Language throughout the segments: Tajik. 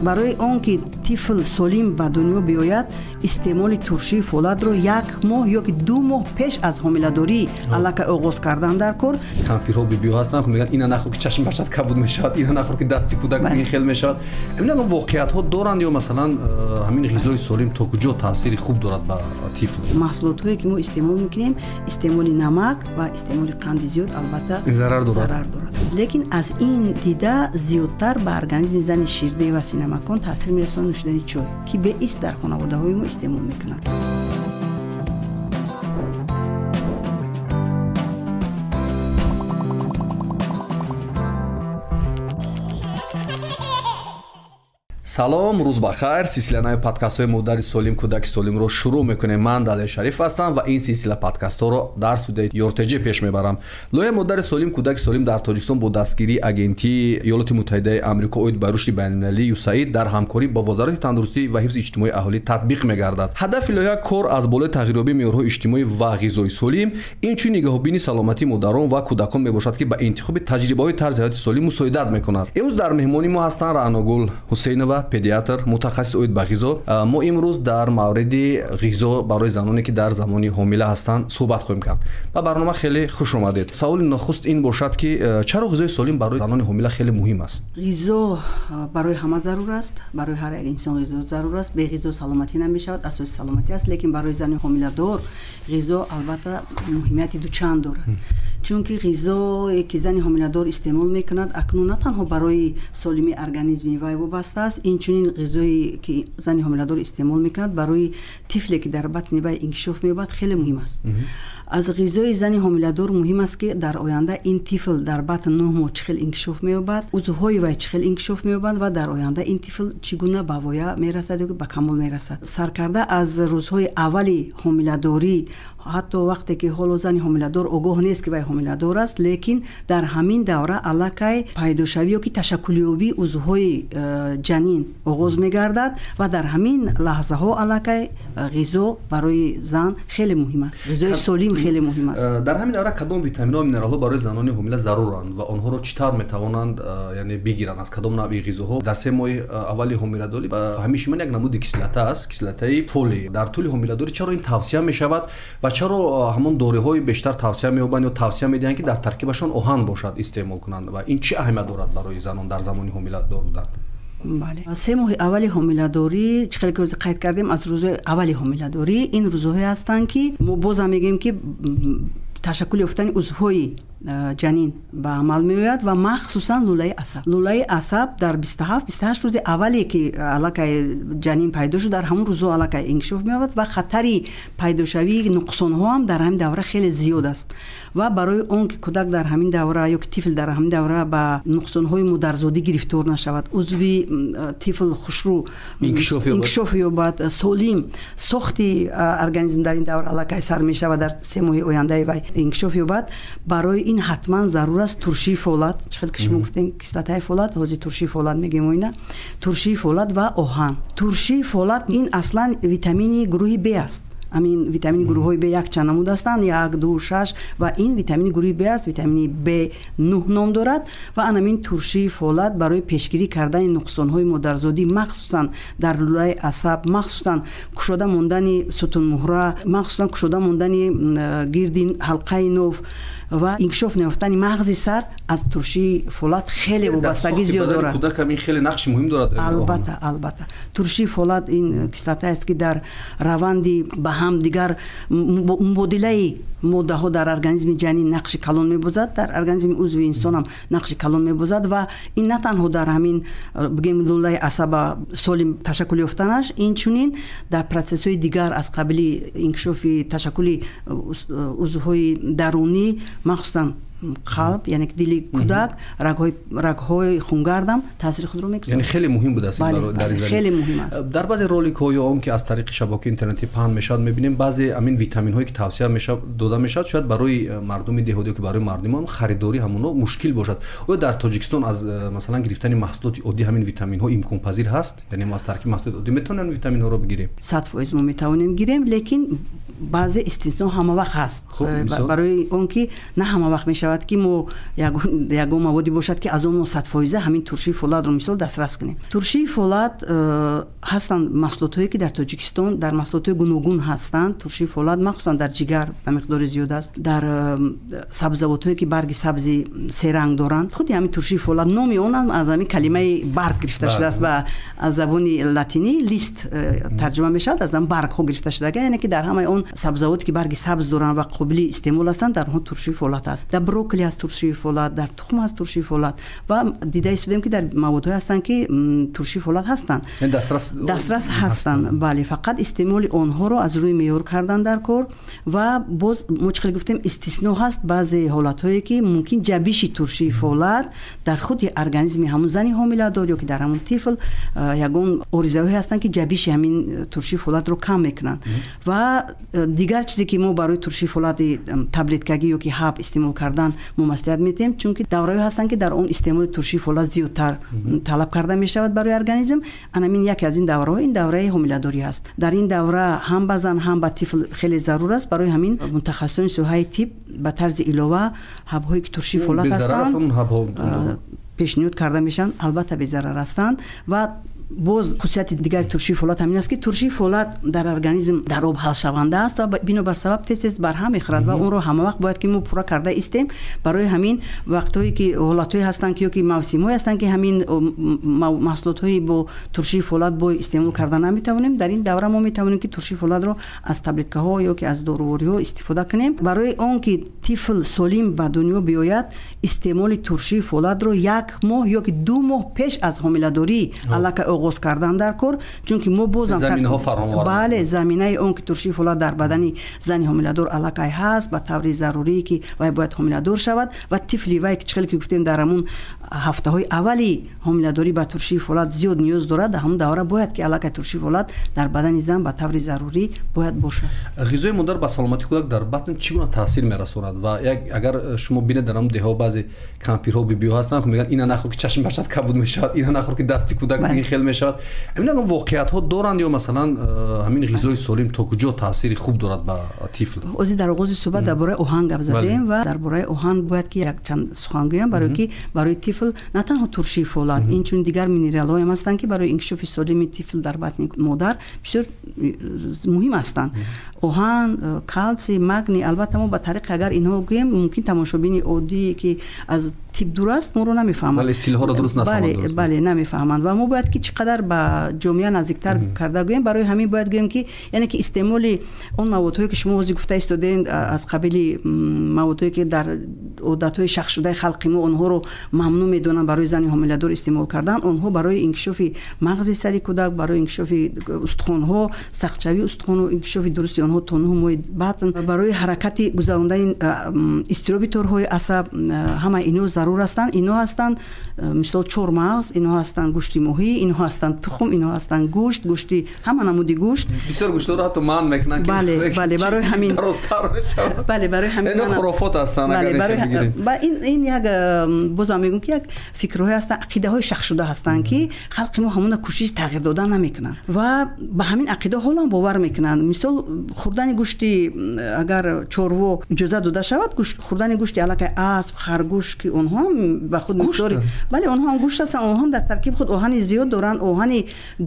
Барои он ки тифл солим ба дунё биёяд, истеъмоли туршии фолатро як моҳ ё ки 2 моҳ пеш аз ҳомиладорӣ аллакай оғоз кардан дар кор. Кампирҳо бибиҳо ҳастанд, мегӯянд ина нахӯр ки чашм бачат кабуд мешавад, ина нахӯр ки дасти кӯдак ин хел мешавад. Ҳамин воқеиятҳо доранд ё масалан ҳамин ғизои солим то куҷо таъсири хуб дорад ба тифл? Маҳсулотҳое ки мо истеъмол мекунем, истеъмоли намак ва истеъмоли қанди зиёд албатта зарар дорад. Лекин аз ин дида зиёдтар ба организми зани ширдеҳ ва синамакон таъсир мерасонад нӯшидани чой, ки беист дар хонаводаҳои мо истеъмол мекунанд. Салом, рӯз ба хайр. Силсилаи подкастҳои модари солим, кӯдаки солимро шурӯъ мекунем. Ман Далер Шариф ҳастам ва ин силсила подкастҳоро дар студияи ЮРТЖ пеш мебарам. Лоиҳаи модари солим, кӯдаки солим дар Тоҷикистон бо дастгирии агентии Иёлоти Муттаҳидаи Амрико оид ба рушди байналмилалӣ ЮСАИД дар ҳамкорӣ бо Вазорати тандурустӣ ва ҳифзи иҷтимоии аҳолӣ татбиқ мегардад. Ҳадафи лоиҳа кор аз болои тағйирёбии меъёрҳои иҷтимоӣ ва ғизои солим, инчунин нигаҳбонии саломатии модарон ва кӯдакон мебошад, ки ба интихоби таҷрибаҳои тарзи ҳаёти солим мусоидат мекунад. Имрӯз дар меҳмонии мо ҳастанд Раъногул Ҳусейнова, педиатр, мутахассис оид ба ғизо. Мо имрӯз дар мавриди ғизо барои заноне ки дар замони ҳомила ҳастанд суҳбат хоҳем кард. Ба барнома хеле хуш омадед. Саволи нахуст ин бошад ки чаро ғизои солим барои занони ҳомила хеле муҳим аст? Ғизо барои ҳама зарур аст, барои ҳар як инсон ғизо зарур аст. Бе ғизо саломатӣ намешавад, асоси саломатӣ аст. Лекин барои зани ҳомиладор ғизо албатта муҳимияти дучанд дорад. Чунки ғизое ки зани ҳомиладор истеъмол мекунад, акнун на танҳо барои солимии организми вай вобаста аст, инчунин ғизое ки зани ҳомиладор истеъмол мекунад барои тифле ки дар батни вай инкишоф меёбад хеле муҳим аст. Аз ғизои зани ҳомиладор муҳим аст ки дар оянда ин тифл дар батн 9 моҳ чӣ хел инкишоф меёбад, узвҳои вай чӣ хел инкишоф меёбанд ва дар оянда ин тифл чӣ гуна ба воя мерасад ё ба камол мерасад. Саркарда аз рӯзҳои аввали ҳомиладорӣ, ҳатто вақте ки ҳоло зани ҳомиладор огоҳ нест ки вай ҳомиладор аст, лекин дар ҳамин давра аллакай пайдошавӣ ё ки ташаккулёбии узвҳои ҷанин оғоз мегардад ва дар ҳамин лаҳзаҳо аллакай ғизо барои зан хеле муҳим аст. Ғизои солим хеле муҳим аст. Дар ҳамин давра кадом витаминҳо ва минералҳо барои занони ҳомила заруранд ва онҳоро чӣ тавр метавонанд яъне бигиранд, аз кадом навъи ғизоҳо? Дар 3 моҳи аввали ҳомиладорӣ ба фаҳмиши ман як намуди кислота аст, кислотаи фолий. Дар тӯли ҳомиладорӣ чаро ин тавсия мешавад ва чаро ҳамон доруҳои бештар тавсия меёбанд ё тавсия медиҳанд ки дар таркибашон оҳан бошад истеъмол кунанд ва ин чӣ аҳамият дорад барои занон дар замони ҳомиладор будан? Бале, 3 моҳи аввали ҳомиладорӣ, чӣ хеле ки ҳозир қайд кардем, аз рӯзҳои аввали ҳомиладорӣ ин рӯзҳое ҳастанд ки мо бозам мегӯем ки ташаккул ёфтани узвҳои ҷанин ба амал меояд ва махсусан лӯлаи асаб. Лӯлаи асаб дар 27-28 рӯзи аввале ки аллакай ҷанин пайдо шуд, дар ҳамон рӯзҳо аллакай инкишоф меёбад ва хатари пайдошавии нуқсонҳо ҳам дар ҳамин давра хеле зиёд аст. Ва барои он ки кӯдак дар ҳамин давра ё ки тифл дар ҳамин давра ба нуқсонҳои модарзодӣ гирифтор нашавад, узви тифл хушрӯ инкишоф ёбад, солим сохти организм дар ин давра аллакай сар мешавад, дар 3 моҳи ояндаи вай инкишоф ёбад, барои ин ҳатман зарур аст туршии фолат. Чӣ хел ки шумо гуфтем кислотаи фолат, ҳозир туршии фолат мегӯем мо ина. Туршии фолат ва оҳан. Туршии фолат ин аслан витамини гурӯҳи Б аст. Ҳамин витамини гурӯҳҳои Б якчанд намуд ҳастанд, 1, 2, 6 ва ин витамини гурӯҳи Б аст, витамини Б9 ном дорад ва анамин туршии фолат барои пешгирӣ кардани нуқсонҳои модарзодӣ, махсусан дар лӯлаи асаб, махсусан кушода мондани сутунмуҳра, махсусан кушода мондани гирди ҳалқаи ноф ва инкишоф наёфтани мағзи сар аз туршии фолат хеле вобастагӣ зиёд дорад. Кӯдак ҳам ин хеле нақши муҳим дорад. Албатта, албатта. Туршии фолат ин кислотае аст ки дар раванди ба ҳам дигар мубодилаи моддаҳо дар организми ҷанин нақши калон мебозад, дар организми узви инсон ҳам нақши калон мебозад ва ин на танҳо дар ҳамин бигем лӯлаи асаба солим ташаккул ёфтанаш, инчунин дар процессҳои дигар аз қабили инкишофи ташаккули узвҳои дарунӣ, махсусан қалб, яъне ки дили кӯдак, рагҳои хунгардам таъсири худро мегузорад. Яъне хеле муҳим будааст дар ин замина. Хеле муҳим аст. Дар баъзе роликҳо ё он ки аз тариқи шабакаи интернетӣ паҳн мешавад, мебинем баъзе ҳамин витаминҳое ки тавсия мешавад дода мешавад, шояд барои мардуми деҳотӣ ё ки барои мардумон харидорӣ ҳамонҳо мушкил бошад. Оё дар Тоҷикистон аз масалан гирифтани маҳсулоти оддӣ ҳамин витаминҳо имконпазир ҳаст? Яъне мо аз таркиби маҳсулоти оддӣ метавонем витаминҳоро бигирем? 100% мо метавонем гирем, лекин баъзе истисно ҳама вақт ҳаст. Барои он ки на ҳама вақт мешавад ки мо ягон маводе бошад ки аз он мо 100% ҳамин туршии фолатро мисол дастрас кунем. Туршии фолат ҳастанд маҳсулотҳое ки дар Тоҷикистон дар маҳсулотҳои гуногун ҳастанд. Туршии фолат махсусан дар ҷигар ба миқдори зиёд аст, дар сабзавотҳое ки барги сабзи серанг доранд. Худи ҳамин туршии фолат номи он аз ҳамин калимаи барг гирифта шудааст ва аз забони латинӣ лист тарҷума мешавад, аз ҳам баргҳо гирифта шудага, яъне ки дар ҳамаи он сабзавоте ки барги сабз доранд ва қобили истеъмол ҳастанд, дар онҳо туршии фолат аст. Дар брокколи аст туршии фолат, дар тухм аст туршии фолат ва дида истодем ки дар маводҳое ҳастанд ки туршии фолат ҳастанд, дастрас ҳастанд. Бале, фақат истеъмоли онҳоро аз рӯи меъёр кардан дар кор. Ва боз мо чӣ хел гуфтем, истисно ҳаст баъзе ҳолатҳое ки мумкин ҷабиши туршии фолат дар худи организми ҳамун зани ҳомиладор ё ки дар ҳамун тифл ягон оризаҳое ҳастанд ки ҷабиши ҳамин туршии фолатро кам мекунанд. Ва дигар чизе ки мо барои туршии фолати таблеткагӣ ё ки ҳаб истеъмол кардан мо маслиҳат медиҳем, чунки давраҳое ҳастанд ки дар он истеъмоли туршии фолат зиёдтар талаб карда мешавад барои организм. Анамин яке аз ин давраҳо ин давраи ҳомиладорӣ аст. Дар ин давра ҳам ба зан ҳам ба тифл хеле зарур аст. Барои ҳамин мутахассисони соҳаи тиб ба тарзи илова ҳабҳое ки туршии фолат ҳастанд пешниҳод карда мешаванд, албатта безарар ҳастанд. Ва боз хусусияти дигари туршии фолат ҳамин аст ки туршии фолат дар организм дар об ҳалшаванда аст ва бинобар сабаб тез тез барҳам мехӯрад ва онро ҳама вақт бояд ки мо пурра карда истем. Барои ҳамин вақтҳое ки ҳолатҳое ҳастанд ки ё ки мавсимҳое ҳастанд ки ҳамин маҳсулотҳои бо туршии фолат бо истеъмол карда наметавонем, дар ин давра мо метавонем ки туршии фолатро аз таблеткаҳо ё ки аз дорувориҳо истифода кунем. Барои он ки тифл солим ба дунё биёяд, истеъмоли туршии фолатро 1 моҳ ё ки 2 моҳ пеш аз ҳомиладорӣ аллакай оғоз кардан дар кор, чунки мо бозам бале, заминаи он ки туршии фолат дар бадани зани ҳомиладор аллакай ҳаст ба таври зарурӣ ки вай бояд ҳомиладор шавад ва тифли вай ки чӣ хеле ки гуфтем дар ҳамун ҳафтаҳои аввали ҳомиладорӣ ба туршии фолат зиёд ниёз дорад, дар ҳамун давра бояд ки аллакай туршии фолат дар бадани зан ба таври зарурӣ бояд бошад. Ғизои модар ба саломатии кӯдак дар батн чӣ гуна таъсир мерасонад? Ва агар шумо бинед дар ҳамун деҳҳо баъзе кампирҳо бибиҳо ҳастанд ки мегӯянд ина нахӯр ки чашми бачат кабуд мешавад, ина нахӯр ки дасти кӯдак ин хел мешавад. Ҳамин ягон воқеиятҳо доранд ё масалан ҳамин ғизои солим то куҷо таъсири хуб дорад ба тифл? Ози дар оғози суҳбат дар бораи оҳан гап задем ва дар бораи оҳан бояд ки якчанд сухан гӯям, барое ки барои тифл на танҳо туршии фолат, инчунин дигар минералҳоям ҳастанд ки барои инкишофи солими тифл дар батни модар бисёр муҳим ҳастанд. Оҳан, калсий, магний. Албатта мо ба тариқи агар инҳо гӯем, мумкин тамошобини оддие ки аз тиб дур аст моро намефаҳманд. Бале, истилоҳҳоро дуруст нафаҳманд. Бале, намефаҳманд ва мо бояд ки чӣ қадар ба ҷомеа наздиктар карда гӯем. Барои ҳамин бояд гӯем ки яъне ки истеъмоли он маводҳое ки шумо ҳозир гуфта истодед, аз қабили маводҳое ки дар одатҳои шахсшудаи халқи мо онҳоро мамнӯъ медонанд барои зани ҳомиладор истеъмол кардан, онҳо барои инкишофи мағзи сари кӯдак, барои инкишофи устухонҳо, сахтшавии устухонҳо, инкишофи дурусти онҳо то 9 моҳи батн, барои ҳаракати гузарондани изтироби торҳои асаб, ҳама ино зарур ҳастанд. Ино ҳастанд мисол чормағз, ино ҳастанд гӯшти моҳӣ, ино ҳастанд тухм, ино ҳастанд гӯшт, гӯшти ҳама намуди гӯшт. Бисёр гӯштҳоро ҳатто манъ мекунанд ки бале, бале, барои ҳамин дарозтар мешавад. Бале, барои ҳамин ино хурофот ҳастанд агар бигирем. Ин як бозам мегӯям ки як фикрҳое ҳастанд, ақидаҳои шахсшуда ҳастанд ки халқи мо ҳамона кӯшиш тағйир додан намекунанд ва ба ҳамин ақида ҳолам бовар мекунанд. Мисол хӯрдани гӯшти агар чорво иҷоза дода шавад, хӯрдани гӯшти аллакай асп, харгӯш ки онҳо ба худ миқдори бале, онҳо ҳам гӯшт ҳастанд, онҳо дар таркиби худ оҳани зиёд доранд. Оҳани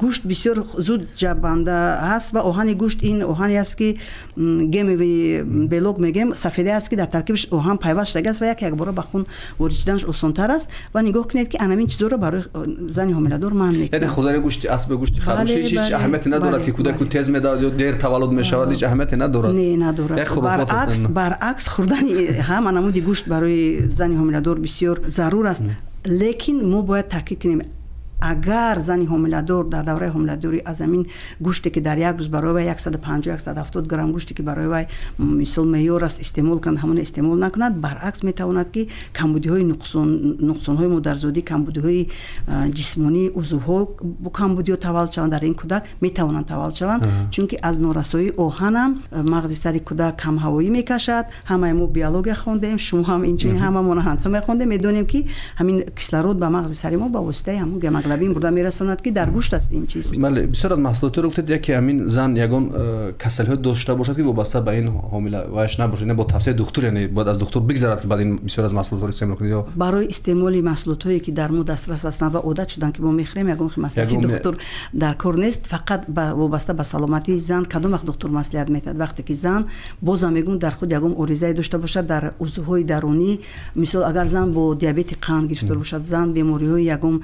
гӯшт бисёр зуд ҷабанда ҳаст ва оҳани гӯшт ин оҳане аст ки гемови белок мегӯем, сафеда аст ки дар таркибаш оҳан пайваст шудааст ва якбора ба хун ворид шуданаш осонтар аст. Ва нигоҳ кунед ки анамин чизҳоро барои зани ҳомиладор манъ мекунанд. Яъне хӯрдани гӯшти асп ва гӯшти харгӯш ҳеҷ аҳамияте надорад ки кӯдак тез медавад ё дер таваллуд мешавад, ҳеҷ аҳамияте надорад. Не, надорад. Баръакс, хӯрдани ҳама намуди гӯшт барои зани ҳомиладор бисёр зарур аст. Лекин мо бояд таъкид кунем, Агар зани ҳомиладор дар давраи ҳомиладорӣ аз ҳамин гӯште, ки дар як рӯз барои вай 150-170 грамм гӯште, ки барои вай мисол меъёр аст, истеъмол кунад, ҳамона истеъмол накунад, баръакс метавонад, ки камбудиҳои нуқсонҳои модарзодӣ, камбудиҳои ҷисмонӣ, узвҳо бо камбудиҳо таваллуд шаванд, дар ин кӯдак метавонанд таваллуд шаванд, чунки аз норасоии оҳанам мағзи сари кӯдак камҳавоӣ мекашад. Ҳамаи мо биология хондем, шумо ҳам инчунин, ҳамамон ҳанто мехондем, медонем, ки ҳамин кислород ба мағзи сари мо ба воситаи ҳамон гемоглобин бурда мерасонад, ки дар гӯшт аст ин чиз. Бале, бисёр аз маҳсулотро гуфтед. Яке ҳамин зан ягон касалиҳо дошта бошад, ки вобаста ба ин ҳомила ваяш набошад, бо тавсияи духтур, яъне бояд аз духтур бигзарад, ки баъд ин бисёр аз маҳсулотро истеъмол кунед ё Барои истеъмоли маҳсулотҳое, ки дар мо дастрас ҳастанд ва одат шуданд, ки мо мехӯрем, ягон маслиҳати духтур дар кор нест. Фақат вобаста ба саломатии зан кадом вақт духтур маслиҳат метиҳад? Вақте ки зан, бозам мегӯм, дар худ ягон оризае дошта бошад дар узвҳои дарунӣ. Мисол, агар зан бо диабети қанд гирифтор бошад, зан бемориҳои ягон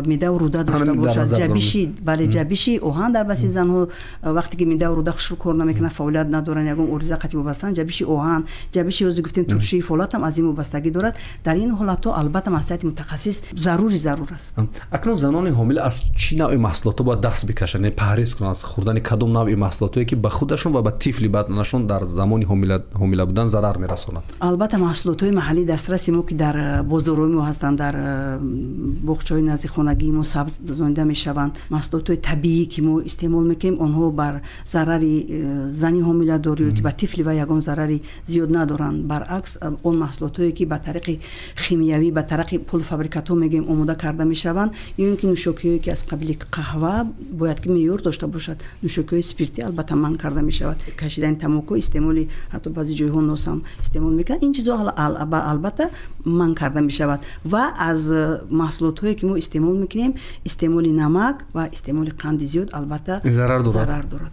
меъдаву рӯда дошта бошад, ҷабиши, бале, ҷабиши оҳан дар баси занҳо, вақте ки меъдаву рӯда хушрӯ кор намекунад, фаъолият надоранд, ягон ориза қатъи вобастаанд, ҷабиши оҳан, ҷабиши ҳозир гуфтем, туршии фолат ҳам аз ин вобастагӣ дорад. Дар ин ҳолатҳо албатта маслиҳати мутахассис зарури зарур аст. Акнун занони ҳомила аз чӣ навъи маҳсулотҳо бояд даст бикашанд, яъне парҳез кунанд аз хӯрдани кадом навъи маҳсулотҳое, ки ба худашон ва ба тифли баданашон дар замони ҳомила будан зарар мерасонад? Албатта, маҳсулотҳои маҳаллии дастраси мо, ки дар бозорҳои мо ҳастанд, дар боғчаҳои назди хонагии мо сабз зонида мешаванд, маҳсулотҳои табиӣ, ки мо истеъмол мекунем, онҳо бар зарари зани ҳомиладор ё ки ба тифли вай ягон зарари зиёд надоранд. Баръакс, он маҳсулотҳое, ки ба тариқи химиявӣ, ба тариқи полуфабрикатҳо мегӯем, омода карда мешаванд, ё ин ки нӯшокиҳое, ки аз қабили қаҳва, бояд ки меъёр дошта бошад, нӯшокиҳои спиртӣ албатта манъ карда мешавад, кашидани тамоку, истеъмоли, ҳатто баъзе ҷойҳо носам истеъмол мекунанд, ин чизҳо албатта манъ карда мешавад. Ва аз маҳсулотҳое, ки мо истеъмол мекунем, истеъмоли намак ва истеъмоли қанди зиёд албатта зарар дорад. Зарар дорад.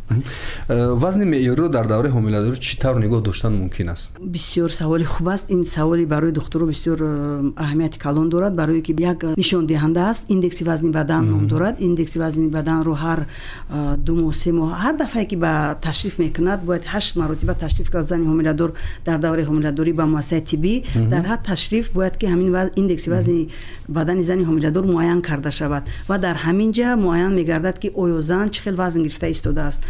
Вазни меъёриро дар давраи ҳомиладорӣ чӣ тавр нигоҳ доштан мумкин аст? Бисёр саволи хуб аст. Ин саволи барои духтуро бисёр аҳамияти калон дорад, барое ки як нишондиҳанда аст, индекси вазни бадан ном дорад. Индекси вазни баданро ҳар 2 моҳ, 3 моҳ, ҳар дафъае ки ба ташриф мекунад, бояд ҳашт маротиба ташриф кунад зани ҳомиладор дар давраи ҳомиладорӣ ба муассисаи тиббӣ. Дар ҳар ташриф бояд ки ҳамин индекси вазни бадани зани ҳомиладор муайян карда шавад ва дар ҳамин ҷа муайян мегардад, ки оё зан чӣ хел вазн гирифта истодааст.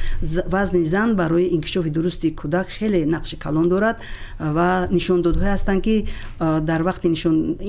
Вазни зан барои инкишофи дурусти кӯдак хеле нақши калон дорад ва нишондодҳое ҳастанд, ки дар вақти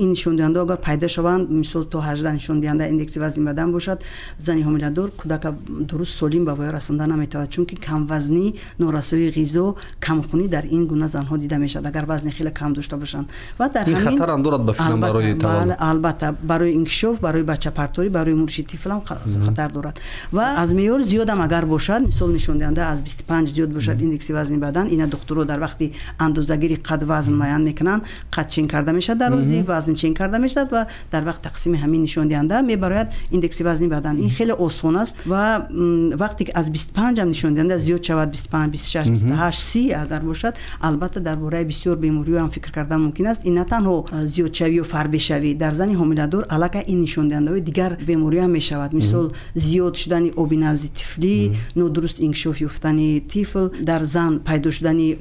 ин нишондиҳандаҳо агар пайдо шаванд, мисол, то 18 нишондиҳанда индекси вазни бадан бошад, зани ҳомиладор кӯдака дуруст, солим ба воя расонда наметавонад, чунки камвазнӣ, норасоии ғизо, камхунӣ дар ин гуна занҳо дида мешавад, агар вазни хеле кам дошта бошанд. Ва дар ин хатарам дорад ба фикрам барои таваллуд. Албатта, барои инкишоф, барои бачапарторӣ, барои мурши тифлам хатар дорад. Ва аз меъёр зиёдам агар бошад, мисол, нишондиҳанда аз 25 зиёд бошад индекси вазни бадан, ина духтуро дар вақти андозагири қад, вазн муайян мекунанд, қад чен карда мешавад, дарозӣ, вазн чен карда мешавад ва дар вақт тақсими ҳамин нишондиҳанда мебарояд индекси вазни бадан. Ин хеле осон аст. Ва вақте ки аз 25 ам нишондиҳанда зиёд шавад, 25, 26, 28, 30 агар бошад, албатта дар бораи бисёр бемориҳо ҳам фикр кардан мумкин аст. Ин на танҳо зиёдшавӣ ё фарбешавӣ дар зани ҳомиладор, аллакай ин нишондиҳандаҳои дигар бемориҳо ҳам мешавад, мисол, зиёд шудани оби назди тифлӣ, нодуруст инкишоф ёфтани тифл, дар зан пайдо шудани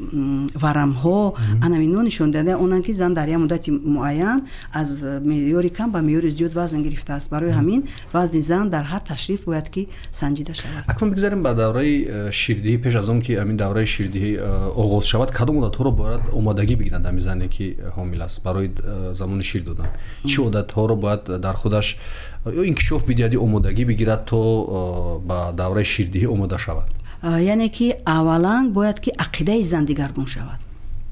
варамҳо. Анамино нишондиҳандаи онанд, ки зан дар як муддати муайян аз меъёри кам ба меъёри зиёд вазн гирифтааст. Барои ҳамин вазни зан дар ҳар ташриф бояд ки санҷида шавад. Акнун бигзарем ба давраи ширдиҳӣ. Пеш аз он ки ҳамин давраи ширдиҳӣ оғоз шавад, кадом одатҳоро бояд омодагӣ бигиранд ҳамин зане, ки ҳомил аст, барои замони шир додан? Чӣ одатҳоро бояд дар худаш ё инкишоф бидиҳад ё омодагӣ бигирад, то ба давраи ширдиҳӣ омода шавад? Яъне ки аввалан бояд ки ақидаи зан дигаргун шавад.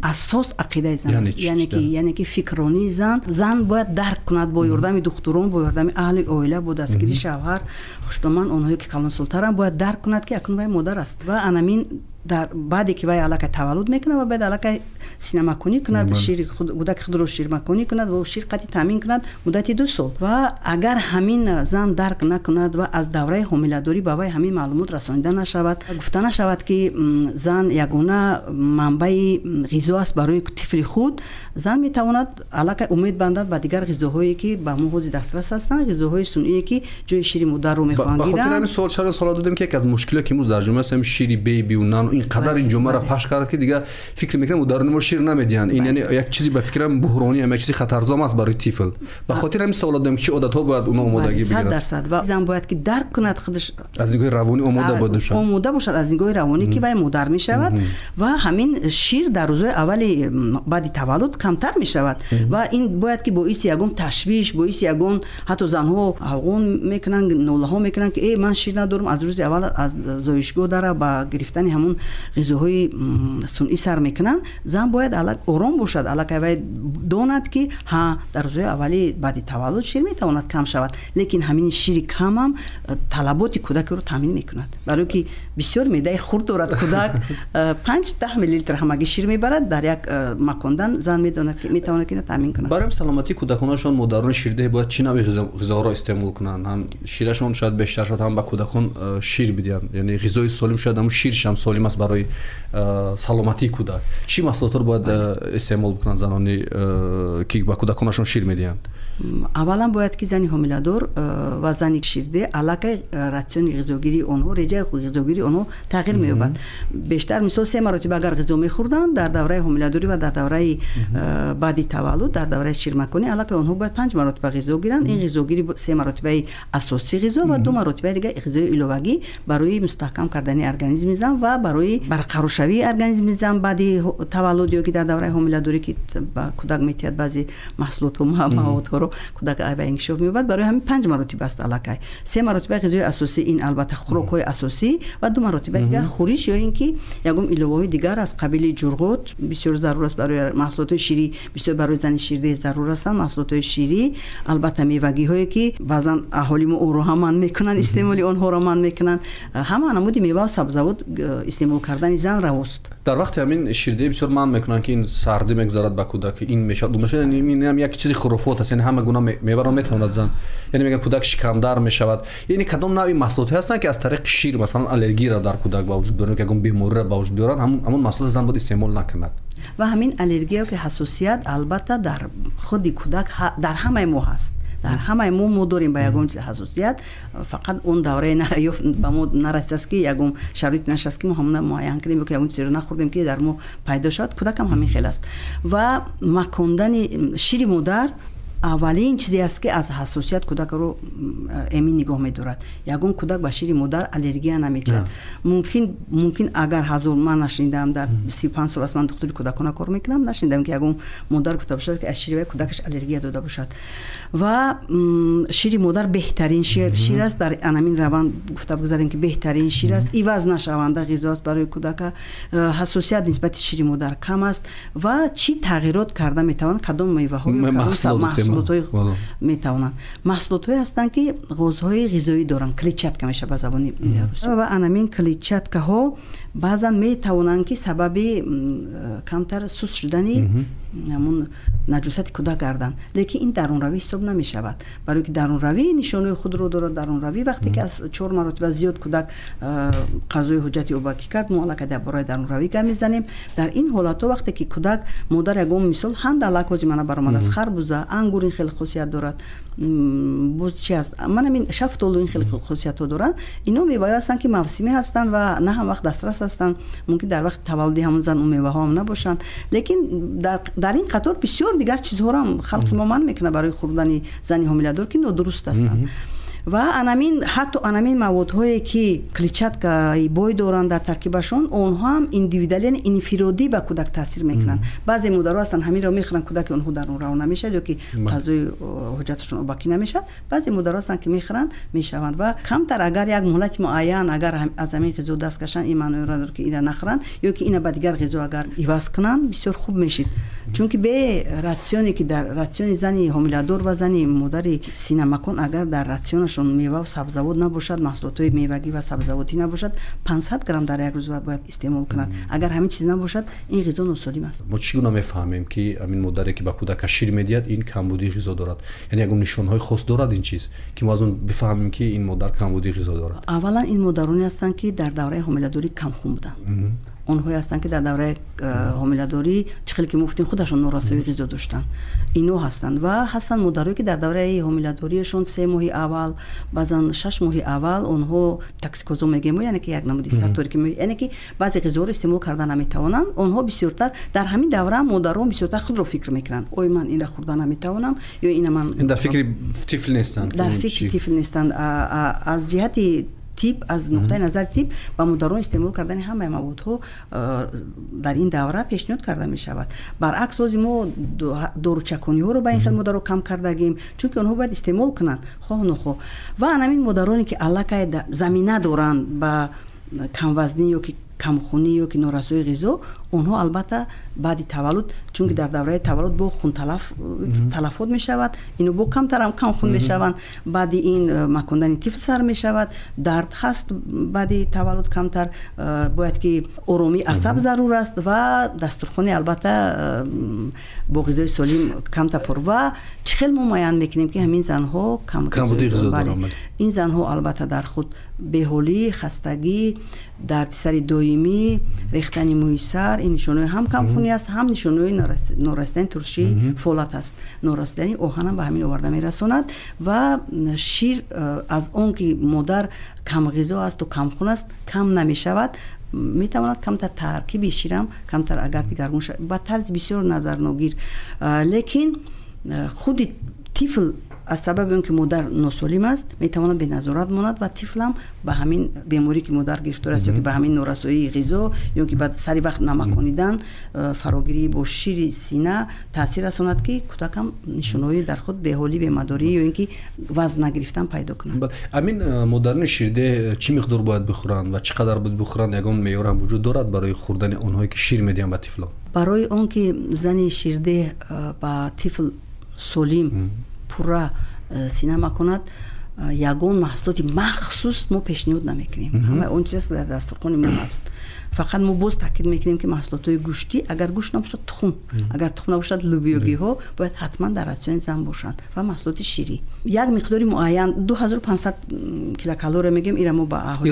Асос ақидаи зан аст, яъне ки фикронии зан. Зан бояд дарк кунад бо ёрдами духтурон, бо ёрдами аҳли оила, бо дастгирии шавҳар, хушдоман, онҳое ки калонсолтаранд, бояд дарк кунад, ки акнун вай модар аст. Ва анамин дар баъде ки вай аллакай таваллуд мекунад ва бояд аллакай синамакунӣ кунад, шири кӯдаки худро ширмакунӣ кунад ва шир қатъи таъмин кунад муддати 2 сол. Ва агар ҳамин зан дарк накунад ва аз давраи ҳомиладорӣ ба вай ҳамин маълумот расонида нашавад, гуфта нашавад, ки зан ягона манбаи ғизо аст барои тифли худ, зан метавонад аллакай умед бандад ба дигар ғизоҳое, ки ба мо ҳозир дастрас ҳастанд, ғизоҳои сунъие, ки ҷои шири модарро мехоҳанд гиранд. Ба хотири ҳамин суол, чаро савол додем, ки яке аз мушкилот, ки имрӯз дар ҷомеа аст, шири бейбиу нан. мекунанд, ин қадар ин ҷомеаро пахш кард, ки дигар фикр мекунанд модарони мо шир намедиҳанд. Ин яъне як чизи ба фикрам буҳронӣ, як чизи хатарзом аст барои тифл. Ба хотири ҳамин савол додам, ки чӣ одатҳо бояд онҳо омодагӣ бигиранд. 100%. Ва зан бояд ки дарк кунад худаш аз нигоҳи равонӣ омода бояд бошад. Омода бошад аз нигоҳи равонӣ, ки вай модар мешавад ва ҳамин шир дар рӯзҳои аввали баъди таваллуд камтар мешавад ва ин бояд ки боиси ягон ташвиш, боиси ягон ҳатто занҳо ҳавғон мекунанд, нолаҳо мекунанд, ки ман шир надорам. Аз рӯзи аввал аз зоишгоҳ дара ба гирифтани ҳамун ғизоҳои сунъӣ сар мекунанд. Зан бояд аллак ором бошад, аллакай вай донад, ки ҳа, дар рӯзҳои аввали баъди таваллуд шир метавонад кам шавад, лекин ҳамин шири камам талаботи кӯдакро таъмин мекунад, барое ки бисёр меъдаи хурд дорад кӯдак, 5-10 миллилитр ҳамагӣ шир мебарад дар як макондан. Зан метавонад ки таъмин кунад. Барои саломатии кӯдаконашон модарони ширдеҳ бояд чӣ навъи ғизоҳоро истеъмол кунанд? Ҳам ширашон шояд бештар шавад, ҳам ба кӯдакон шир бидиҳанд, яъне ғизои солим, шояд ҳамун ширшам солим аст барои саломатии кӯдак. Чӣ маҳсулотҳоро бояд истеъмол бикунанд занони, ки ба кӯдаконашон шир медиҳанд? Аввалан бояд ки зани ҳомиладор ва зани ширдеҳ аллакай ратсиони ғизогирии онҳо, реҷаи ғизогирии онҳо тағйир меёбад. Бештар, мисол, 3 маротиба агар ғизо мехӯрданд дар давраи ҳомиладорӣ ва дар давраи баъди таваллуд, дар давраи ширмаконӣ, аллакай онҳо бояд 5 маротиба ғизо гиранд. Ин ғизогирӣ 3 маротибаи асосӣ ғизо ва 2 маротибаи дигар ғизои иловагӣ барои мустаҳкам кардани организми зан ва барои барқароршавии организми зан баъди таваллуд ё ки дар давраи ҳомиладорӣ, ки ба кӯдак метиҳад баъзе маҳсулотҳо, маводҳоро, кӯдак ба инкишоф меёбад. Барои ҳамин 5 маротиба аст аллакай: 3 маротиба ғизои асосӣ, ин албатта хӯрокҳои асосӣ, ва 2 маротиба дигар хӯриш ё ин ки ягон иловаҳои дигар аз қабили ҷурғот бисёр зарур аст барои маҳсулотҳои ширӣ, бисёр барои зани ширдеҳ зарур ҳастанд маҳсулотҳои ширӣ, албатта мевагиҳое, ки баъзан аҳоли мо онро ҳам манъ мекунанд, истеъмоли онҳоро манъ мекунанд. Ҳама намуди мева сабзавот истеъмол кардани зан равост. Дар вақти ҳамин ширдеҳӣ бисёр манъ мекунанд, ки ин сардӣ мегузарад ба кӯдак, ин мешавад, ин ҳам як чизи хурофот аст. Яъне ҳама гуна меваро метавонад зан, яъне мегӯяд, кӯдак шикамдар мешавад. Яъне кадом навъи маҳсулотҳое ҳастанд, ки аз тариқи шир, масалан, аллергияро дар кӯдак ба вуҷуд биёранд, ки ягон бемориро ба вуҷуд биёранд, ҳамон маҳсулотро зан бояд истеъмол накунад? Ва ҳамин аллергия ки ҳассосият албатта дар худи кӯдак, дар ҳамаи мо ҳаст, дар ҳамаи мо дорем ба ягон чиз ҳассосият. Фақат он давраи ба мо нарасидааст, ки ягон шароит нашудааст, ки мо ҳамона муайян кунем ё ки ягон чизеро нахӯрдем, ки дар мо пайдо шавад. Кӯдакам ҳамин хел аст. Ва макондани шири модар аввалин чизе аст, ки аз ҳассосият кӯдакро эмин нигоҳ медорад. Ягон кӯдак ба шири модар аллергия наметиҳад. Мумкин агар ҳазор, ман нашунидам, дар 35 сол аст ман духтури кӯдакона кор мекунам, нашунидам, ки ягон модар гуфта бошад, ки аз шири вай кӯдакаш аллергия дода бошад. Ва шири модар беҳтарин шир аст. Дар анамин раванд гуфта бигзарем, ки беҳтарин шир аст, иваз нашаванда ғизо аст барои кӯдака. Ҳассосият нисбати шири модар кам аст. Ва чӣ тағйирот карда метавонад, кадом меваҳо, маҳсулотҳои метавонанд? Маҳсулотҳое ҳастанд, ки ғозҳои ғизоӣ доранд, клетчатка мешавад ба забони русӣ. Ва анамин клетчаткаҳо баъзан метавонанд, ки сабаби камтар суст шудани ҳамун наҷосати кӯдак гарданд, лекин ин дарунравӣ ҳисоб намешавад, барое ки дарунравӣ нишонаи худро дорад. Дарунравӣ вақте ки аз 4 маротиба зиёд кӯдак қазои ҳуҷҷати обакӣ кард, мо аллакай дар бораи дарунравӣ гап мезанем. Дар ин ҳолатҳо, вақте ки кӯдак, модар ягон, мисол, ҳандалак ҳози мана баромадааст, харбуза, ангур ин хеле хосият дорад, боз чи аст, манамин шафтолу ин хеле хосиятҳо доранд. Ино меваҳое ҳастанд, ки мавсимӣ ҳастанд ва на ҳам вақт дастрас ҳастанд. Мумкин дар вақти таваллуди ҳамон зан он меваҳо ҳам набошанд. Лекин дар ин қатор бисёр дигар чизҳоро ҳам халқи мо манъ мекунад барои хӯрдани зани ҳомиладор, ки нодуруст ҳастанд. Ва анамин, ҳатто анамин маводҳое, ки клетчаткаи бой доранд дар таркибашон, онҳо ҳам индивидуалӣ, яъне инфиродӣ ба кӯдак таъсир мекунанд. Баъзе модаро ҳастанд, ҳаминро мехӯранд, кӯдаки онҳо дарунрав намешавад ё ки қазои ҳуҷҷаташон обакӣ намешавад. Баъзе модаро ҳастанд, ки мехӯранд, мешаванд. Ва камтар агар як муҳлати муайян агар аз ҳамин ғизо даст кашанд, ин маъноеро надорад, ки ина нахӯранд ё ки ина ба дигар ғизо агар иваз кунанд, бисёр хуб мешид. Чунки бе ратсионе, ки дар ратсиони зани ҳомиладор ва зани модари синамакон агар дар ратсионашон мева сабзавот набошад, маҳсулотҳои мевагӣ ва сабзавотӣ набошад, 500 грамм дар як рӯз бояд истеъмол кунад, агар ҳамин чиз набошад, ин ғизо носолим аст. Мо чӣ гуна мефаҳмем, ки ҳамин модаре, ки ба кӯдакаш шир медиҳад, ин камбудии ғизо дорад? Яъне ягон нишонҳои хос дорад ин чиз, ки мо аз он бифаҳмем, ки ин модар камбудии ғизо дорад? Аввалан, ин модароне ҳастанд, ки дар давраи ҳомиладорӣ камхун буданд. Онҳое ҳастанд, ки дар давраи ҳомиладорӣ, чӣ хеле ки мо гуфтем, худашон норасоии ғизо доштанд, ино ҳастанд. Ва ҳастанд модарое, ки дар давраи ҳомиладориашон 3 моҳи аввал, баъзан 6 моҳи аввал онҳо токсикозо мегӯем, яъне ки як намуди сарторӣ, яъне ки баъзе ғизоро истеъмол карда наметавонанд. Онҳо бисёртар дар ҳамин давра модарон бисёртар худро фикр мекунанд: ой, ман инра хӯрда наметавонам ё ина ман. Дар фикри тифл нестанд. Дар фикри тифл нестанд. Аз ҷиҳати тиб, аз нуқтаи назари тиб, ба модарон истеъмол кардани ҳамаи маводҳо дар ин давра пешниҳод карда мешавад. Баръакс, ҳози мо доручакониҳоро ба ин хел модаро кам кардагим, чунки онҳо бояд истеъмол кунанд, хоҳ нохоҳ. Ва анамин модароне, ки аллакай замина доранд ба камвазнӣ ё ки камхунӣ ё ки норасоии ғизо, онҳо албатта баъди таваллуд, чунки дар давраи таваллуд бо хунталаф талафот мешавад, ино бо камтарам камхун мешаванд. Баъди ин макондани тифл сар мешавад, дард ҳаст баъди таваллуд камтар, бояд ки оромии асаб зарур аст ва дастурхони албатта бо ғизои солим камтар пур. Ва чӣ хел мо муайян мекунем, ки ҳамин занҳо камбудии ғизо доранд? Ин занҳо албатта дар худ беҳолӣ, хастагӣ, дарди сари доимӣ, рехтани мӯи сар, ин нишонаҳои ҳам камхунӣ аст, ҳам нишонаҳои норасидани туршии фолат аст. Норасидани оҳанам ба ҳамин оварда мерасонад. Ва шир аз он ки модар камғизо асту камхун аст, кам намешавад, метавонад камтар таркиби ширам камтар агар дигаргун шавад, ба тарзи бисёр назарногир. Лекин худи тифл аз сабаби он ки модар носолим аст, метавонад беназорат монад ва тифлам ба ҳамин беморӣ, ки модар гирифтор аст, ё ки ба ҳамин норасоии ғизо, ё ки ба сари вақт намаконидан, фарогирӣ бо шири сина таъсир расонад, ки кӯдакам нишонаҳои дар худ беҳолӣ, бемадорӣ ё ин ки вазн нагирифтан пайдо кунад. Ҳамин модарони ширдеҳ чӣ миқдор бояд бихӯранд ва чӣ қадар бояд бихӯранд? Ягон меъёр ҳам вуҷуд дорад барои хӯрдани онҳое, ки шир медиҳанд ба тифлон? Барои он ки зани ширдеҳ ба тифл солим, пурра сина маконад, ягон маҳсулоти махсус мо пешниҳод намекунем. Ҳамаи он чиз дар дастурхони мо ҳаст. Фақат мо боз таъкид мекунем, ки маҳсулотҳои гӯштӣ, агар гӯшт набошад, тухм, агар тухм набошад, лӯбиёгиҳо бояд ҳатман дар ратсиони зан бошанд ва маҳсулоти ширӣ як миқдори муайян, 2500 килокалория мегӯем. Ира мо ба аҳолӣ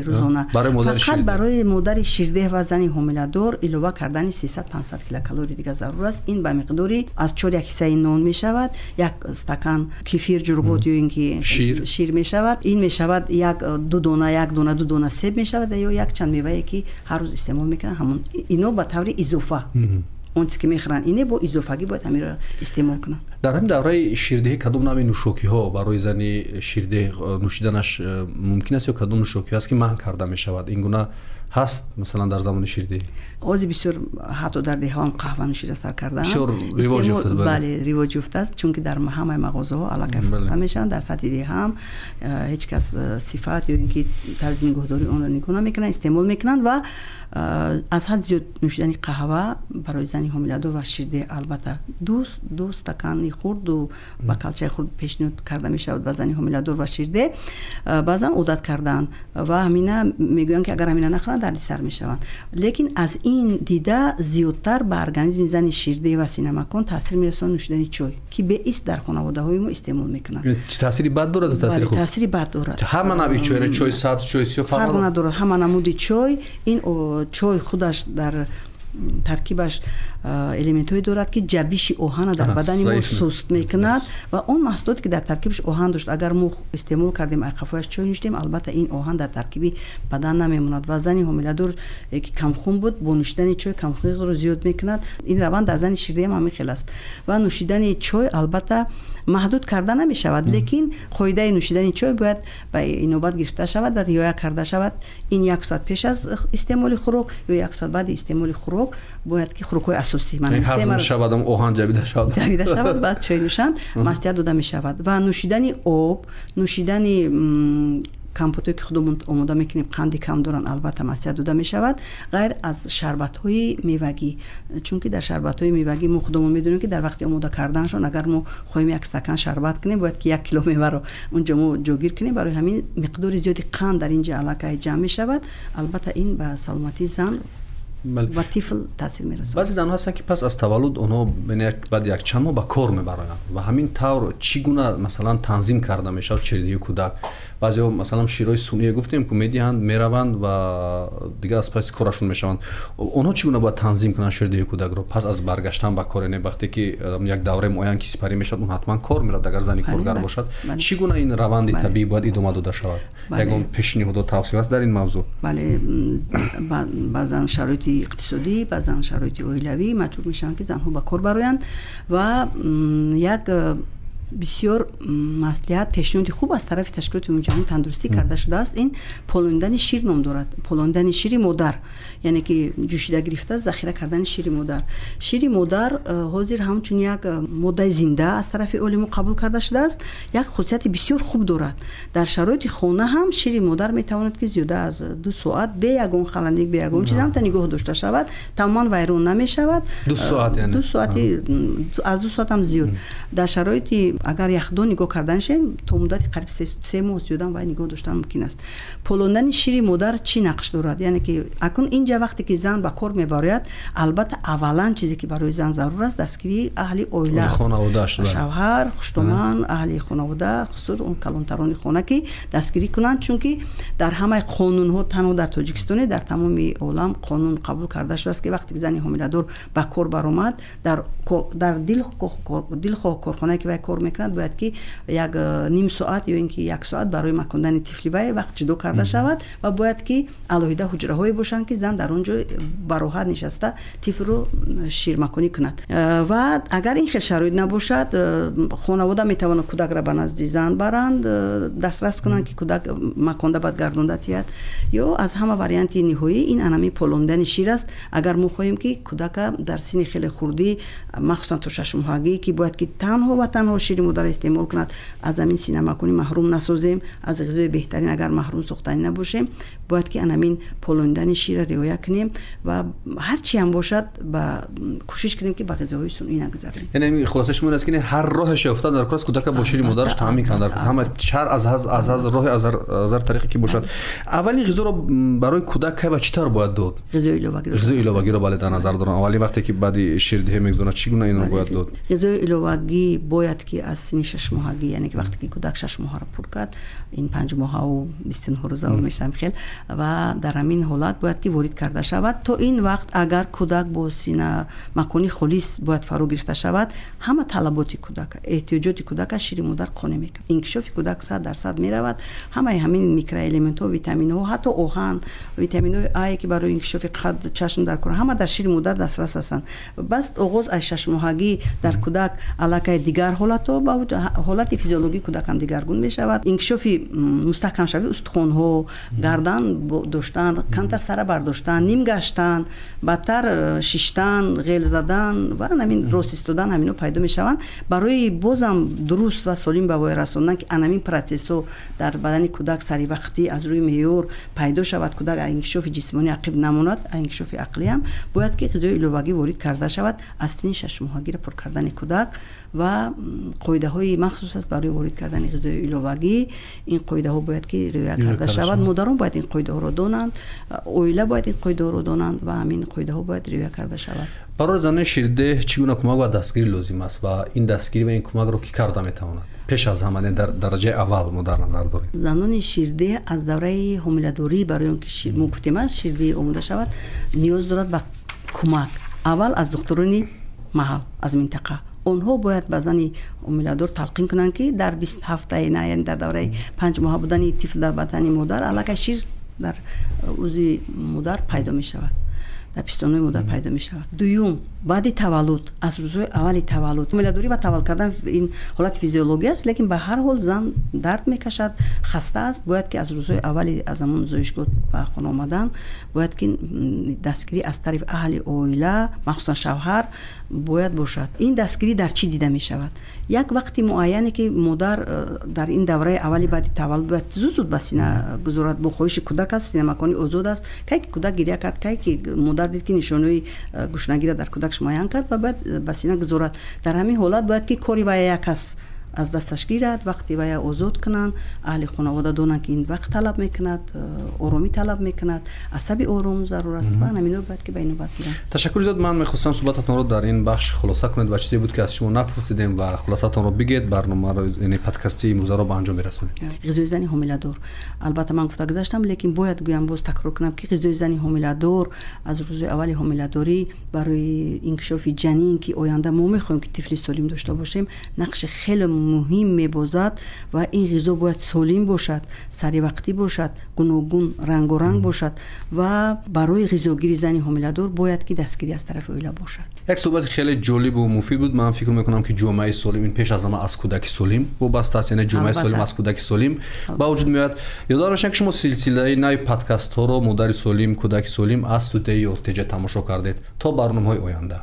рӯзона. Фақат барои модари ширдеҳ ва зани ҳомиладор илова кардани 300-500 килокалории дига зарур аст. Ин ба миқдори аз чор як ҳиссаи нон мешавад, як стакан кефир, ҷурғот ё ин ки шир мешавад. Ин мешавад як ду дона, як дона, ду дона себ мешавад ё якчанд мевае, ки ҳар рӯз истеъмол мекунанд. Ҳамон ино ба таври изофа, он чизе ки мехӯранд, ине бо изофагӣ бояд ҳаминро истеъмол кунанд. Дар ҳамин давраи ширдеҳӣ кадом навъи нӯшокиҳо барои зани ширдеҳ нӯшиданаш мумкин аст ё кадом нӯшокиҳо аст, ки манъ карда мешавад? Ин гуна ҳаст, масалан, дар замони ширдеҳӣ? Ҳозир бисёр ҳатто дар деҳаам қаҳва нӯшида сар кардаанд. Бисёр ривоҷ ёфтааст. Бале, ривоҷ ёфтааст, чунки дар ҳамаи мағозаҳо аллакай фурӯхта мешаванд. Дар сатҳи деҳаам ҳеҷ кас сифат ё ин ки тарзи нигоҳдории онро нигоҳ намекунанд, истеъмол мекунанд. Ва аз ҳад зиёд нӯшидани қаҳва барои зани ҳомиладор ва ширдеҳ, албатта, ду стакани хурд, ду бокалчаи хурд пешниҳод карда мешавад ба зани ҳомиладор ва ширдеҳ. Баъзан одат кардаанд ва ҳамина мегӯянд, ки агар ҳамина нахӯранд, дарди сар мешаванд. Лекин аз ин дида зиёдтар ба организми зани ширдеҳ ва синамакон таъсир мерасонад нӯшидани чой, ки беист дар хонаводаҳои мо истеъмол мекунанд. Таъсири бад дорад? Таъсири хуб? Таъсири бад дорад. Ҳама навъи чой, чойи сабз, чойи сиёҳ? Фарқ надорад, ҳама намуди чой. Ин чой худаш дар таркибаш элементҳое дорад, ки ҷабиши оҳана дар бадани мо суст мекунад. Ва он маҳсулоте, ки дар таркибаш оҳан дошт, агар мо истеъмол кардем, айқафояш чой нӯшидем, албатта, ин оҳан дар таркиби бадан намемонад. Ва зани ҳомиладор, ки камхун буд, бо нӯшидани чой камхуниро зиёд мекунад. Ин раванд дар зани ширдеҳам ҳамин хел аст. Ва нӯшидани чой албатта маҳдуд карда намешавад, лекин қоидаи нӯшидани чой бояд ба инобат гирифта шавад, риоя карда шавад. Ин як соат пеш аз истеъмоли хӯрок ё як соат баъди истеъмоли хӯрок бояд, ки хӯрокҳои асосӣ шавад, оҳан ҷабида шавад. Ҷабида шавад, баъд чой нӯшанд, маслиҳат дода мешавад. Ва нӯшидани об, нӯшидани компотое, ки худомон омода мекунем, қанди кам доранд, албатта маслиҳат дода мешавад, ғайр аз шарбатҳои мевагӣ, чунки дар шарбатҳои мевагӣ мо худомон медонем, ки дар вақти омода карданашон, агар мо хоҳем як стакан шарбат кунем, бояд ки 1 кило меваро унҷо мо ҷогир кунем. Барои ҳамин миқдори зиёди қанд дар ин ҷа аллакай ҷамъ мешавад. Албатта, ин ба саломатии зан Ба тифл таъсир мерасонад. Баъзе занҳо ҳастанд, ки пас аз таваллуд онҳо баъди якчанд моҳ ба кор мебароянд ва ҳамин тавр чӣ гуна, масалан, танзим карда мешавад ширдиҳии кӯдак? Баъзеҳо, масалан, ширҳои сунъие гуфтем, ку медиҳанд, мераванд ва дигар аз паси корашон мешаванд. Онҳо чӣ гуна бояд танзим кунанд ширдиҳии кӯдакро пас аз баргаштан ба кор? Яъне вақте ки як давраи муайян ки сипарӣ мешавад, он ҳатман кор меравад, агар зани коргар бошад. Чӣ гуна ин раванди табиӣ бояд идома дода шавад? Ягон пешниҳодо, тавсия аст дар ин мавзӯъ? Бале, баъзан шароити иқтисодӣ, баъзан шароити оилавӣ маҷбур мешаванд, ки занҳо ба кор бароянд ва як бисёр маслиҳат, пешниҳоди хуб аз тарафи Ташкилоти Умумиҷаҳонии тандурустӣ карда шудааст. Ин полондани шир ном дорад, полондани шири модар, яъне ки ҷӯшида гирифта захира кардани шири модар. Шири модар ҳозир ҳамчун як моддаи зинда аз тарафи олимо қабул карда шудааст, як хусусияти бисёр хуб дорад. Дар шароити хона ҳам шири модар метавонад, ки зиёда аз 2 соат бе ягон холодильник, бе ягон чиз ҳамта нигоҳ дошта шавад, тамоман вайрон намешавад. 2 соат? 2 соати, аз 2 соатам зиёд. Дар шароити агар яхдон нигоҳ карданашем, то муддати қариб 3 моҳ зиёдам вай нигоҳ доштан мумкин аст. Полондани шири модар чӣ нақш дорад? Яъне ки акнун инҷа вақте ки зан ба кор мебарояд, албатта, аввалан чизе ки барои зан зарур аст, дастгирии аҳли оила аст, шавҳар, хуштоман, аҳли хонавода, хусур он калонтарони хона, ки дастгирӣ кунанд, чунки дар ҳамаи қонунҳо, танҳо дар Тоҷикистоне, дар тамоми олам қонун қабул карда шудааст, ки вақте ки зани ҳомиладор ба кор баромад, дар дилхоҳ корхонае ки вай кор мекунад, бояд ки як ним соат ё ин ки як соат барои макондани тифли вай вақт ҷудо карда шавад ва бояд ки алоҳида ҳуҷраҳое бошанд, ки зан дар он ҷо бароҳат нишаста тифлро ширмаконӣ кунад. Ва агар ин хел шароит набошад, хонавода метавонад кӯдакро ба назди зан баранд, дастрас кунанд, ки кӯдак маконда, баъд гардонда тиҳад. Ё аз ҳама варианти ниҳоӣ ин анами полондани шир аст. Агар мо хоҳем, ки кӯдака дар синни хеле хурдӣ, махсусан то 6-моҳагӣ, ки бояд ки танҳо ва танҳо шири модарро истеъмол кунад, аз ҳамин синамаконӣ маҳрум насозем, аз ғизои беҳтарин агар маҳрум сохтанӣ набошем, бояд ки анамин полондани ширро риоя кунем ва ҳар чи ҳам бошад, ба кӯшиш кунем, ки ба ғизоҳои сунъӣ нагузарем. Яъне хулосаи шумо ин аст, ки ҳар роҳеш ёфтан дар кор аст, кӯдака бо шири модараш таъмин кунад дар ҳама шар аз роҳи аз ҳар тариқе ки бошад. Аввалин ғизоро барои кӯдак кай ва чӣ тавр бояд дод? Ғизои иловагиро? Ғизои иловагиро, бале, дар назар дорам. Аввалин вақте ки баъди ширдиҳӣ мегузорад, чӣ гуна инро бояд дод? Ғизои иловагӣ бояд ки аз синни 6-моҳагӣ, яъне ки вақте ки кӯдак 6 моҳаро пур кард, ин 5 моҳаву 29 рӯза мешавам хел, ва дар ҳамин ҳолат бояд ки ворид карда шавад. То ин вақт агар кӯдак бо синамакони холис бояд фаро гирифта шавад, ҳама талаботи кӯдак, эҳтиёҷоти кӯдака шири модар қонеъ мекунад. Инкишофи кӯдак 100% меравад. Ҳамаи ҳамин микроэлементҳо, витаминҳо, ҳатто оҳан, витаминҳои ае, ки барои инкишофи қад, чашм дар кор, ҳама дар шири модар дастрас ҳастанд. Бас оғоз аз 6-моҳагӣ дар кӯдак аллакай дигар ҳолатҳо, ҳолати физиологии кӯдакам дигаргун мешавад. Инкишофи мустаҳкамшавии устухонҳо, гардан доштан, камтар сара бардоштан, ним гаштан, бадтар шиштан, ғел задан ва ҳамин рост истодан, ҳамино пайдо мешаванд. Барои бозам дуруст ва солим ба воя расондан, ки анамин процессҳо дар бадани кӯдак саривақтӣ аз рӯи меъёр пайдо шавад, кӯдак аз инкишофи ҷисмонӣ ақиб намонад, аз инкишофи ақлиам, бояд ки ғизои иловагӣ ворид карда шавад аз синни 6-моҳагиро пур кардани кӯдак. Ва қоидаҳои махсус аст барои ворид кардани ғизои иловагӣ. Ин қоидаҳо бояд ки риоя карда шавад. Модарон бояд ин қоидаҳоро донанд, оила бояд ин қоидаҳоро донанд ва ҳамин қоидаҳо бояд риоя карда шавад. Барои занони ширдеҳ чӣ гуна кӯмак ва дастгирӣ лозим аст ва ин дастгирӣ ва ин кӯмакро кӣ карда метавонад? Пеш аз ҳама, дар дараҷаи аввал мо дар назар дорем. Занони ширдеҳ аз давраи ҳомиладорӣ, барои он ки мо гуфтем аст, ширдеҳӣ омода шавад, ниёз дорад ба кӯмак аввал аз духтурони маҳал, аз минтақа. Онҳо бояд ба зани ҳомиладор талқин кунанд, ки дар 20 ҳафтаи, на, яъне дар давраи 5 моҳа будани тифл дар бадани модар аллакай шир дар узви модар пайдо мешавад, дар пистонои модар пайдо мешавад. Дуюм, баъди таваллуд, аз рӯзҳои аввали таваллуд. Ҳомиладорӣ ва таваллуд кардан ин ҳолати физиологӣ аст, лекин ба ҳар ҳол зан дард мекашад, хаста аст. Бояд ки аз рӯзҳои аввали аз ҳамон зоишгоҳ ба хона омадан бояд ки дастгирӣ аз тарафи аҳли оила, махсусан шавҳар, бояд бошад. Ин дастгирӣ дар чӣ дида мешавад? Як вақти муайяне, ки модар дар ин давраи аввали баъди таваллуд бояд зуд зуд ба сина гузорад. Бо хоҳиши кӯдак аст, синамакони озод аст. Кай ки кӯдак гиря кард, кай ки модар дид, ки нишонаҳои гушнагиро дар кӯдакш муайян кард, ва бояд ба сина гузорад. Дар ҳамин ҳолат бояд ки кори вай як аст. Аз дасташ гирад, вақти вая озод кунанд, аҳли хонавода донанд, ки ин вақт талаб мекунад, оромӣ талаб мекунад, асаби ором зарур аст ва ҳамино бояд ки ба инобат гиранд. Ташаккури зиёд. Ман мехостам суҳбататонро дар ин бахш хулоса кунед ва чизе буд, ки аз шумо напурсидем ва хулосатонро бигӯед, барномаро, яъне подкасти имрӯзаро ба анҷом мерасонем. Ғизои зани ҳомиладор, албатта, ман гуфта гузаштам, лекин бояд гӯям, боз такрор кунам, ки ғизои зани ҳомиладор аз рӯзи аввали ҳомиладорӣ барои инкишофи ҷанин, ки оянда мо мехоҳем, ки тифли солим дошта бошем, нақши хеле муҳим мебозад. Ва ин ғизо бояд солим бошад, саривақтӣ бошад, гуногун, рангоранг бошад ва барои ғизогири зани ҳомиладор бояд ки дастгирӣ аз тарафи оила бошад. Як суҳбати хеле ҷолибу муфид буд. Ман фикр мекунам, ки ҷомеаи солим ин пеш аз ҳама аз кӯдаки солим вобаста аст, яъне ҷомеаи солим аз кӯдаки солим ба вуҷуд меояд. Ёдовар бошем, ки шумо силсилаи нави подкастҳоро «Модари солим, кӯдаки солим» аз студияи Ёртеҷа тамошо кардед. То барномаҳои оянда.